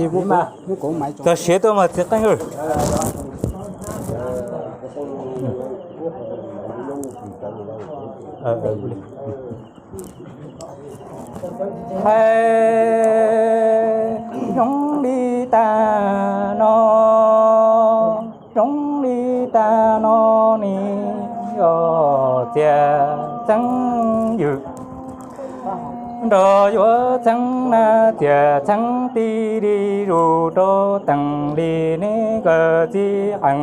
Txog siav tuaj mas txiv qeej. Hais zoo li tag no, zoo li tag no ne, os txiav txheeb ywm nrog yuav txheeb na, txiav txheeb tib li zus rau teem li ne, nkawd txiv qees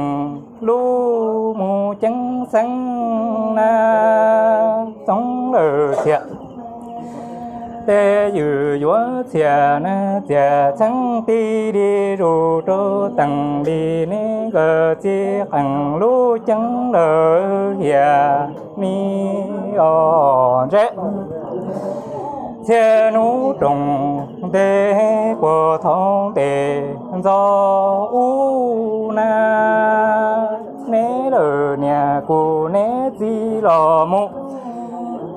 lub mus ceeb xeeb na, txoov lawm txiav. Tej ywm yuav txiav na, txiav txheeb tib li zus rau teem li ne, nkawd txiv qees lub ceeb lawm hiam ni, os ntse. Txhia hnub roos ntej puag thaum tes ntxov ub na, neb lawm niam kuv neb txiv los mus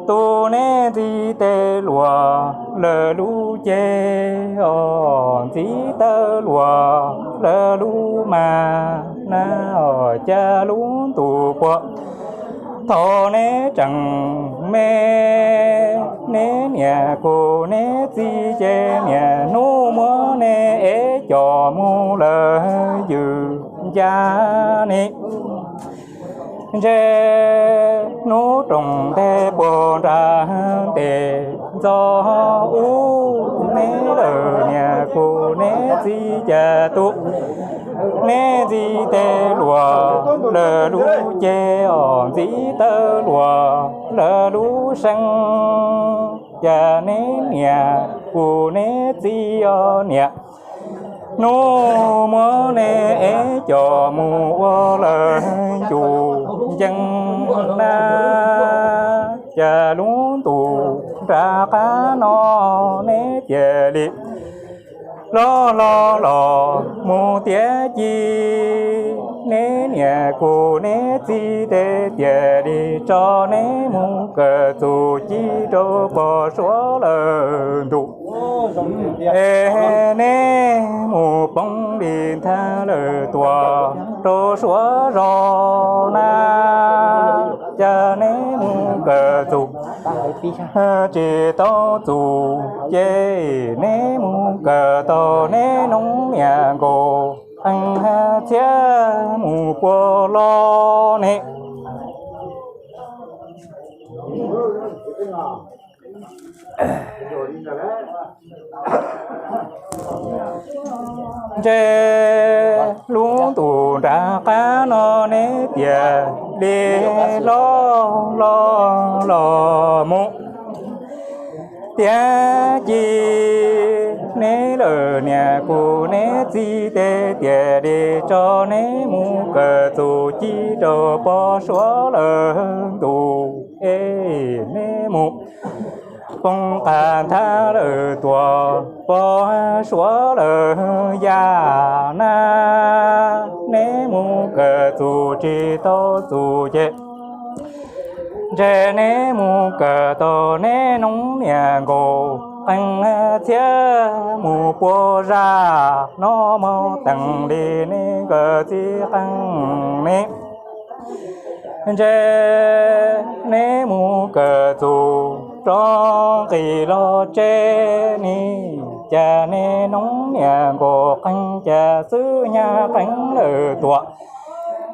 tu neb ntxiv tej luag lawv lub cev, os ntxiv tawb luag lawv lub mas na, os cas lub ntuj puag thaum neb tseem me, neb niam kuv neb txiv ces niaj hnub muab neb ev coj mus lawm ywm ncaj ni. Ntshe hnub roos ntej puag nram tes ntxov ub, neb lawm niam kuv neb txiv cas tu neb ntxiv tej luag lawv lub cev, os ntxiv tawb luag lawv lub seeb, cas neb niam kuv neb txiv os niam hnub muab neb ev coj mus ua lawv ncuj ncees na, cas lub ntuj nram qab no neb cia li loj hlob los mus tiav ci, neb niam kuv neb txiv tej tiam li tso neb mus kawm txuj ci rau pog suav lawm ntuj. Es neb mus poob li nthab lawm tuaj rau suav zos na, cas neb mus kawm txuj tsis tau txuj ces neb mus kawm tau neb noob niam nkaus qee txhiab mus puag los ne. Ntshe lub ntuj nram qab no neb tiam li loj hlob los mus tiav ci, neb lawm niam kuv neb txiv tej tiam li tso neb mus kawm txuj ci rau pog suav lawm ntuj. Es neb mus poob qab nthab lawm tuaj pog suav lawm yam na, neb mus kawm txuj tsis tau txuj ces ntshe neb mus kawm tau neb noob niam nkaus qee txhiab mus puag zaj no mus teem li neb nkawd txiv qees ne. Ntshe neb mus kawm txuj rov nqis los tsev ni, cas neb noob niam nkaus qee cas xwb nyab qeeb lawm tuaj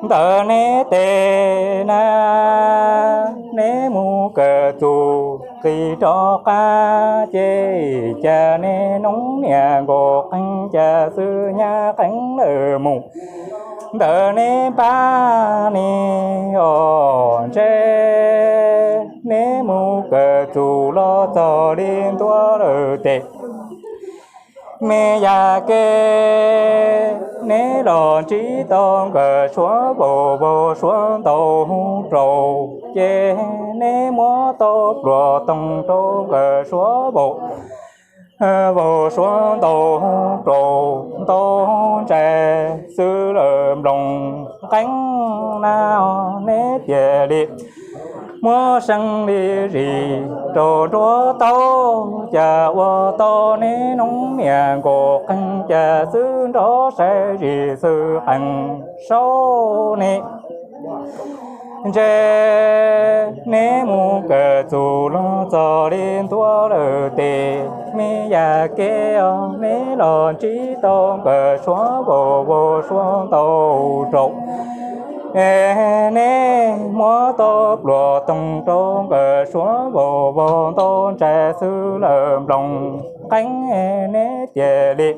ntawm neb tes na. Neb mus kawm txuj nqis rov qab ces cas neb noob niam nkaus qee cas xwb nyab qeeb lawm mus ntawm neb pab ni. Os ntshe neb mus kawm txuj los txog li ntua lawm tes me yam kev neb los ntsib tau nkawd suav vaus vaus suav ntaus rau ces neb muab tau pluas toog rau nkawd suav vaus vaus suav ntaus rau ntau ntsais xwb lawm nploos qeeb na, neb tiam li muab seeb li zis rau nruab taub, cas ua tau neb noob niam nkaus qeeg, cas xwb nrov sai zis xwb qeeg saub ne. Ntshe neb mus kawm txuj lug txog li ntua lawm tes, me yam kev os neb los ntsib tau nkawm suav vau vau suav ntau rau. Neb muab tau pluas toog rau nkawm suav vau vau ntau ntsais xwb lawm nploos qeeb, neb tias li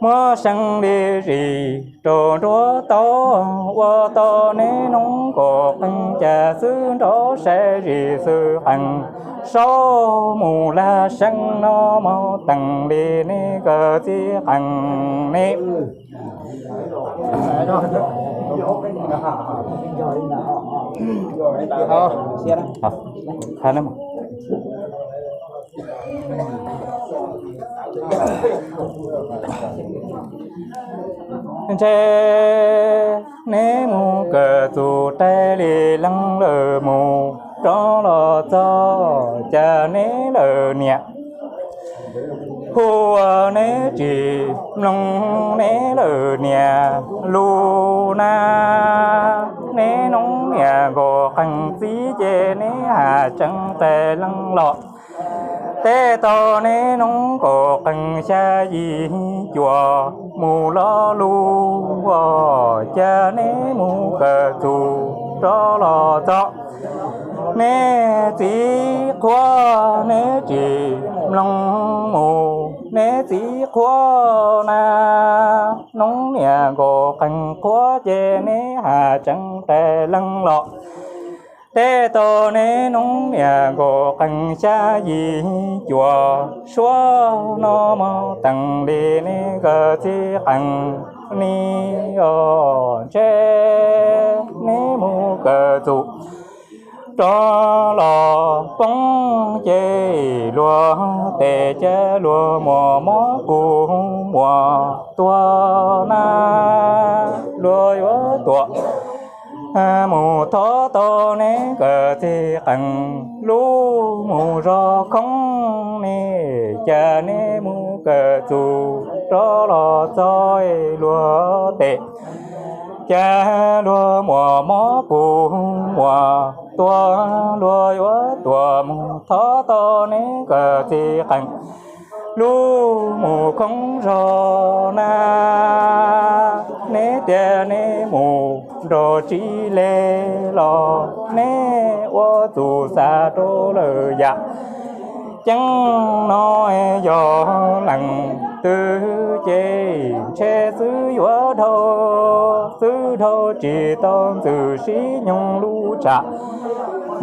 muab seeb li zis rau nruab taub, ua tau neb noob nkaus qeeg, cas xwb nrov sai zis xwb qeeg saub mus lag seeb no mus teeg li neb nkawd txiv qeeg ne. Ntshe neb mus kawm txuj rais li leej lawm mus rov los txog, cas neb lawm niam hu ua neb tsis mloog neb lawm niam lus na. Neb noob niam nkaus qeeg txiv ces neb has tseeb tais leej los. Tej tau neb noob nkaus qeeg xya yim cuam mus lo lus, cas neb mus kawm txuj rov los txog, neb txiv qhuav neb tsis mloog mus, neb txiv qhuav na. Noob niam nkaus qeeg qhuav ces neb has tseeb tais leej los. Tej tau neb noob niam nkaus qeeg xya yim cuam suav no mus teeg li neb nkawd txiv qeeg ni os. Ntshe neb mus kawm txuj rov los poob ces luag tes cas luag muaj mob kuv muaj tuag na, luag yuav tuam mus thov tau neb nkawd txiv qeeg lub mus zog khoob ne, cas neb mus kawm txuj rov los txog luag tes cas luag muaj mob kuv muaj tuag, luag yuav tuam mus thov tau neb nkawd txiv qeeg lub mus khoob zog na. Neb tias neb mus nrog tsis le los neb ua txuj xav rau lawm yam ceeb no, yog leej twg ces ntshe xwb yuav dhau, xwb dhau tsis tau ntxwg sib nyoog lub tshav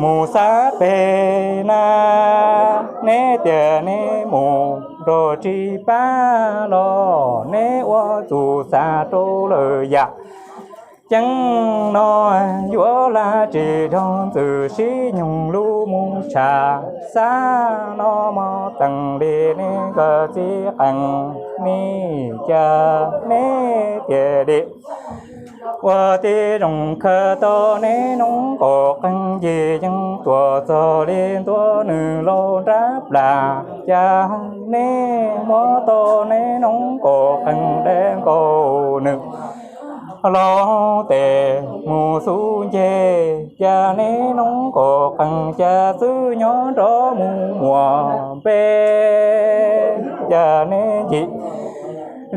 mus xav pem na. Neb tias neb mus nrog tsis pab los neb ua txuj xav rau lawm yam ceeb no, yuav lam tsis dhau ntxwg sib nyoog lub mus tshav xav no mus teeg li neb nkawd txiv qeeg ni, cas neb tias li ua tib zoo khaws tau neb noob nkaus qeeg yim yeej tuam txog li ntua nws laus nrab plas, cas neb muab tau neb noob nkaus qeeg dab nkaus nws laus tes mus xub nce, cas neb noob nkaus qeeg cas xwb nyob nrov mus muaj npe, cas neb ncig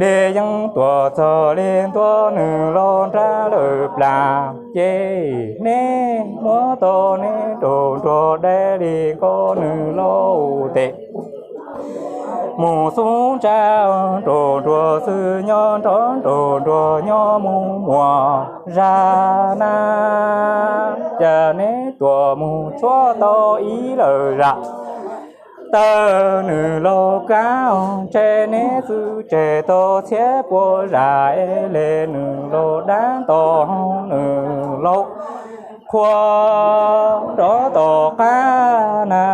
li yeej tuam txog li ntua nws laus nrab lawm plas, ces neb muab tau neb nraug nruas dab li nkaus nws laus tes mus xub ntsa, nraug nruas xwb nyob nrov, nraug nruas nyob mus muaj zaj na, cas neb tuam mus tshuab tau ib lawm zaj tawg nws laus kab, ntshe neb xwb tseg tau txhiab pua zaj es le nws laus dab nto nws laus qhua nrov tom qab na,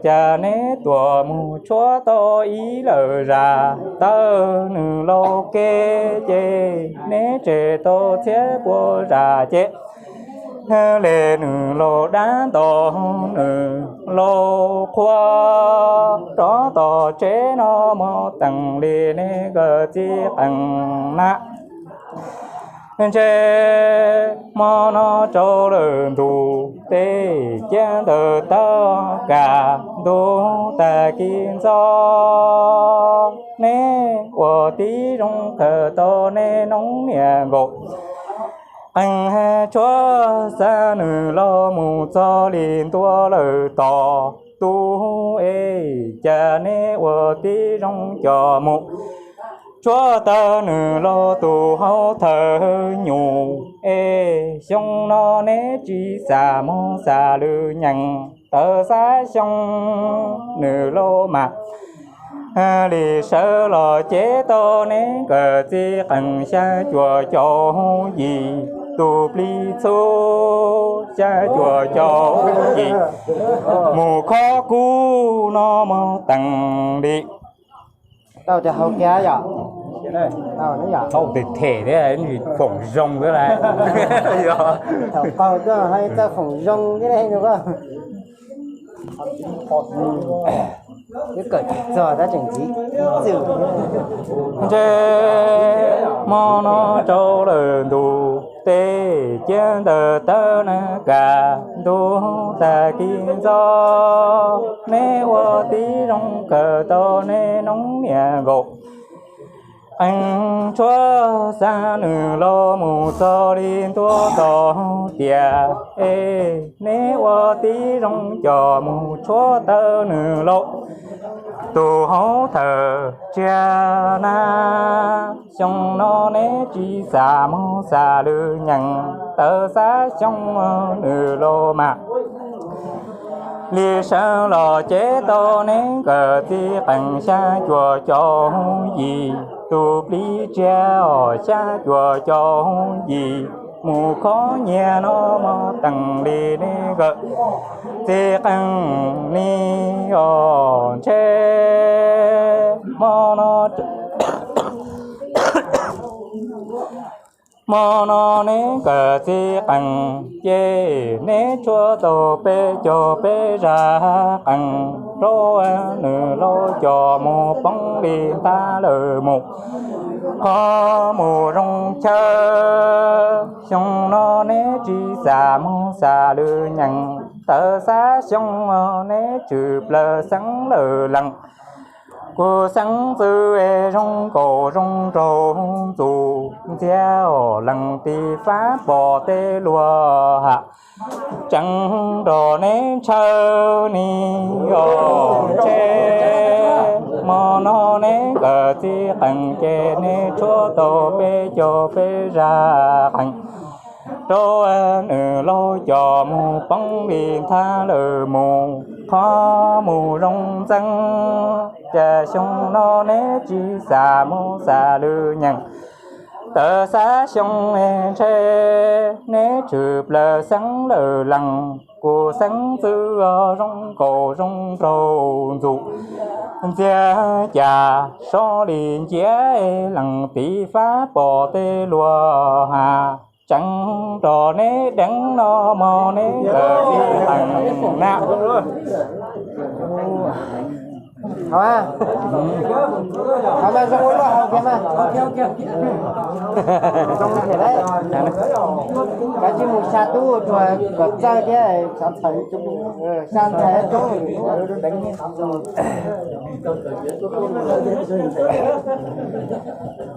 cas neb tuam mus tshuab tau ib lawm zaj tawg nws laus kev, ces neb tseg tau txhiab pua zaj ces Le nws laus dab nto, nws laus qhua, rov tom tsev no mus teem li neb nkawd txiv qees na. Ntshe hmo no tsaus lawm ntuj, tej ciab ntawd tawg kam ntuj tag kis ntxov, neb ua tib zoo khaws tau neb noob niam nkaus. Qees tshuab xa nws los mus txog li ntua lawm tom tub es, cas neb ua tib zoo coj mus tshuab tawg nws los tus hauv thawj nyuj es, xyoo no neb tsis xam mog xam lwm nyeem, tawm xav xyoo nws laus mas li sawv los cev tau neb nkawd txiv qees xya cuaj caum yim, tus plig txhu xya cuaj caum yim, mus khob kub no mus teem li. Tau tias hau kiag yom? Tau thiab yom? Tau tes them thiab, foom zoo thiab lauj. Thaum qaug tuaj ho txawj foom zoo thiab ne. Twb kawm tsis txog tab tseem ntxiv ib txwm. Ntshe hmo no tsaus lawm ntuj, tej ciab ntawd tawg na kam ntuj tag kis ntxov, neb ua tib zoo khaws tau neb noob niam nkaus. Qees tshuab xa nws los mus txog li ntua tau tias es, neb ua tib zoo coj mus tshuab tawg nws laus tus hauv thawj tsiag na. Xyoo no neb tsis xam mog xam lwm nyeem, tawm xav xyoo nws laus mas li sawv los cev tau neb nkawd txiv qees xya cuaj caum yim, tus plig tsiag os xya cuaj caum yim, mus khob nyiaj no mus teem li neb nkawd txiv qees li os. Ntshe hmo no hmo no neb nkawd txiv qees ces neb tshuab tau peb caug peb zaj qees rau nws laus coj mus poob li nthab lawm mus qhov mus zoo chaw. Xyoo no neb tsis xam mog xam lwm nyeem, tawm xav xyoo neb tshwm plaws xeeb lawm lees. Kuv xeeb ntxwv es zoo nkaus zoo nraug ntxuv, ntxiag os lees tiv fab pom tej luag ham, tseev nrog neb ntshaw ni os. Ntshe hmo no neb nkawd txiv qees ces neb tshuab tau peb caug peb zaj qees rau nws laus coj mus poob li nthab lawm mus qhov mus zoo ntxeev. Cas xyoo no neb tsis xam mog xam lwm nyeem, tawm xav xyoo ntshe neb tshwm plaws xeeb lawm lees. Kuv xeeb ntxwv os zoo nkaus zoo nraug ntxuv, ntxiag cas so li nciab lees tiv fab pom tej luag ham, tseev nrog neb deev no mog neb nkawd txiv qees na. Hau mas, hau mas zoo ua luaj hau kiag mas. Zoo thiam lawm. Kav tsij mus xa tub tsuag kom txawj thiab, xa ntxhais coob.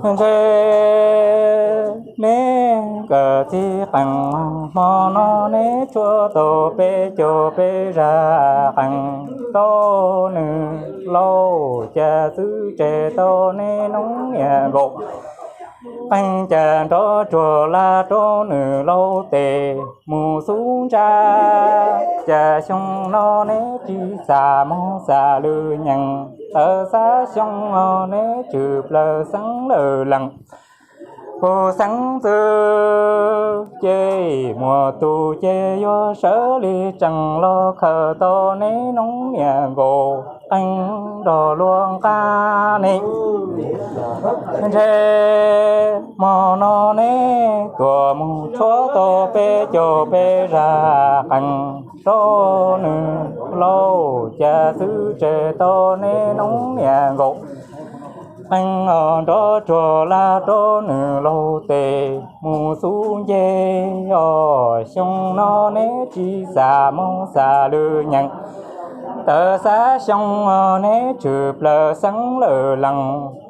Ntshe neb nkawd txiv qees hmo no neb tshuab tau peb caug peb zaj qees rau nws laus, cas txwv tseg tau neb noob niam nkaus. Qees cas nrov tsuag laj rau nws laus tes mus xub ntsab. Cas xyoo no neb tsis xam mog xam lwm nyeem, tawm xav xyoo neb tshwm plaws xeeb lawm lees. Kuv xeeb ntxwv ces muaj tus ces yuav sawv li tseem los khaws tau neb noob niam nkaus. qeej nrog luag nqa ne. Ntshe hmo no neb tuaj mus tshuab tau peb caug peb zaj qeej rau nws lauj, cas xwb tseg tau neb noob niam nkaus qeej os, nrov tsuag laj rau nws laug tes mus xub nce os. Xyoo no neb tsis xam mob xam lwm nyeem, tawm xav xyoo neb tshwm plaws xeeb lawm lees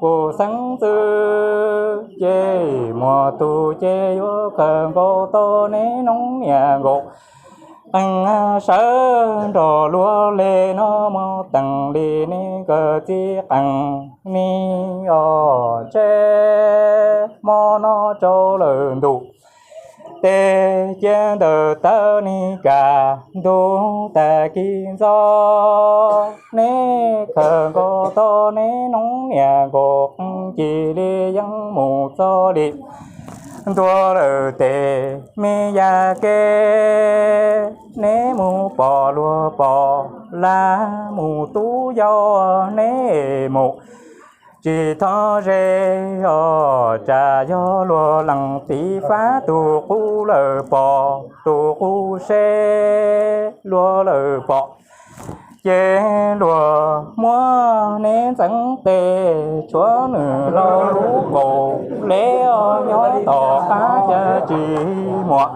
kuj xeeb ntxwv, ces muaj tus ces yuav khaws nkaus tau neb noob niam nkaus qeej sawv nrog luag le no mus teem li neb nkawd txiv qeej ni os. Ntshe hmo no tsaus lawm ntuj, tes cia ntawm tawv ni kam ntug tag kis ntxov, neb khaws nkaus tau neb noob niam nkaus qeej cia li yeej mus txog li ntua lawm tes me yam kev, neb mus pom luag pom lag, mus tub yau neb mus tsis thov ze os. Tsam yog luag lees tiv fab tus qub lawm pom, tus qub seb luag lawm pom, ces luag muab neb ntxeev tes tshuav nws laug lub kaus hleb os. Nyob tom qab cas tsis muaj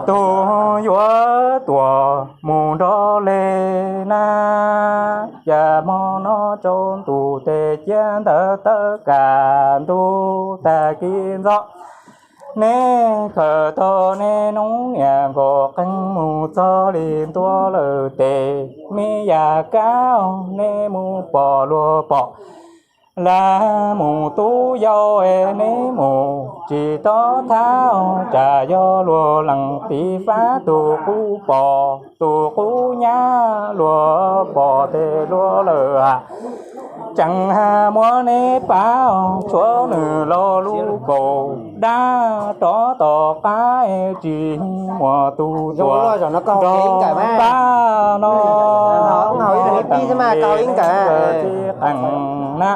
tus yuav tuaj mus nrog le na. Cas hmo no tsaus ntuj tes cia ntawm tawv kam ntug tag kis ntxov, neb khaws tau neb noob niam nkaus qeej mus txog li ntua lawm tes me yam kab os, neb mus pom luag pom lag, mus tub yau es neb mus tsis tau thab os. Tsam yog luag lees tiv fab tus qub pom, tus qub nyab luag pom tes luag lawm hais, tseem muab neb pab os, tshuav nws laug lub kaus dab rov tom qab es tsis muaj tus tuaj nrog pab no. Txiv qeej na.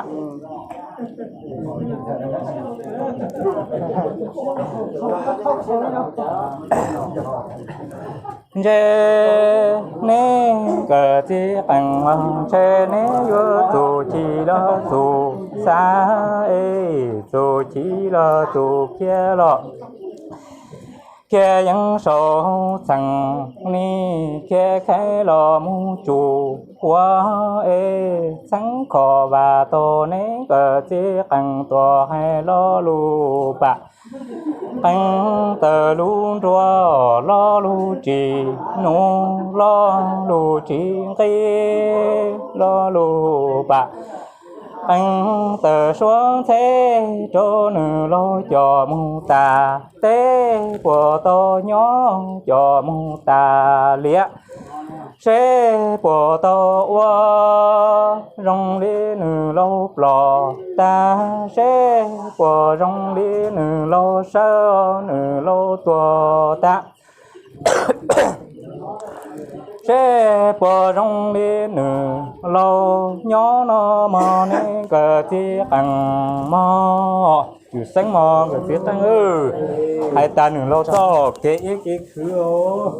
Ntshe neb nkawd txiv qeej, ntshe neb yuav txuj ci los txuj xav es txuj ci los txuj khiav los khiav yeej saum txheej ni, khiav khev los mus tsuj ua es txheeb kho vam tau neb nkawd txiv qeej tuaj hais lo lus pam qeej tawm lub nruas lo lus tsis nug lo lus tsis nqi lo lus pam qeej tawm suab ntxhe rau nws laug coj mus tas teb, puas tau nyob coj mus tas liam, seb puas tau ua zoo li nws laug plom tag, seb puas zoo li nws laug sawv nws laug tuag tag, seb puas zoo li nws laug nyob no mog, neb nkawd txiv qeej mog. Yus xeeb mog nkawd txiv qeej, hais tas nws laug txoj kev iab kev khwv os.